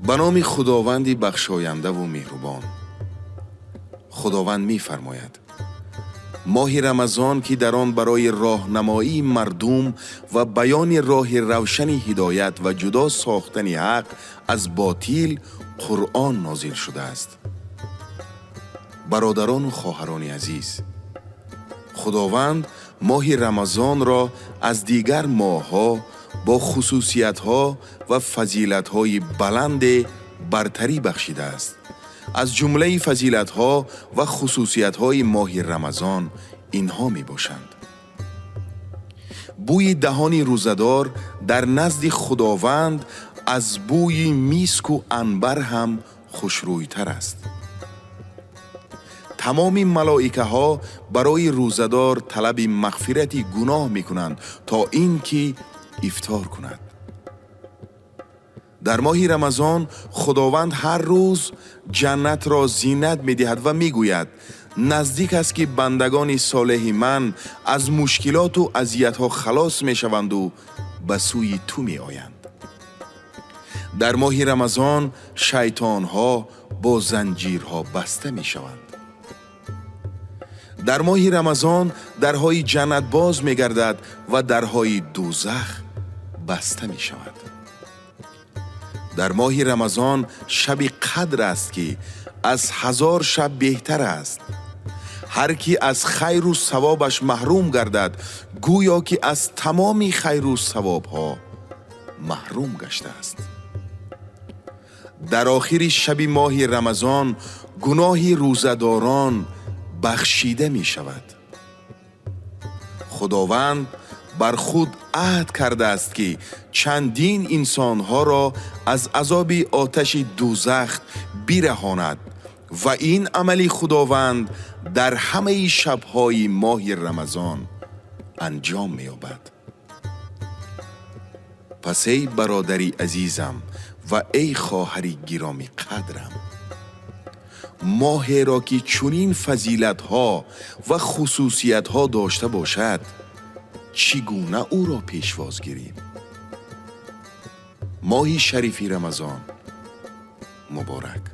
Ба номи Худованди бахшояндаву меҳрубон. Худованд мефармояд: моҳи Рамазон, ки дар он барои роҳнамоии мардум ва баёни роҳи равшани ҳидоят ва ҷудо сохтани ҳақ аз ботил Қуръон нозил шудааст. Бародарону хоҳарони азиз, Худованд моҳи Рамазонро аз дигар моҳҳо бо хусусиятҳо ва фазилатҳои баланде бартарӣ бахшидааст. Аз ҷумлаи фазилатҳо ва хусусиятҳои моҳи Рамазон инҳо мебошанд: бӯи даҳони рӯзадор дар назди Худованд аз бӯи миску анбар ҳам хушрӯйтар аст. Тамоми малоикаҳо барои рӯзадор талаби мағфирати гуноҳ мекунанд, то ин ки ифтор кунад. Дар моҳи Рамазон Худованд ҳар рӯз ҷаннатро зинат медиҳад ва мегӯяд: наздик аст, ки бандагони солеҳи ман аз мушкилоту азиятҳо халос мешаванду ба сӯи ту меоянд. Дар моҳи Рамазон шайтонҳо бо занҷирҳо баста мешаванд. Дар моҳи Рамазон дарҳои ҷаннат боз мегардад ва дарҳои дӯзах баста мешавад. Дар моҳи Рамазон шаби қадр аст, ки аз 1000 шаб беҳтар аст. Ҳар ки аз хайру савобаш маҳрум гардад, гӯё ки аз тамоми хайру савобҳо маҳрум гаштааст. Дар охири шаби моҳи Рамазон гуноҳи рӯзадорон бахшида мешавад. Худованд бар худ аҳд кардааст, ки чандин инсонҳоро аз азоби оташи дӯзах бираҳонад ва ин амали Худованд дар ҳамаи шабҳои моҳи Рамазон анҷом меёбад. Пас эй бародари азизам ва эй хоҳари гиромӣ қадрам, моҳеро, ки чунин фазилатҳо ва хусусиятҳо дошта бошад, чӣ гуна ӯро пешвоз гирем? Моҳи шарифи Рамазон муборак!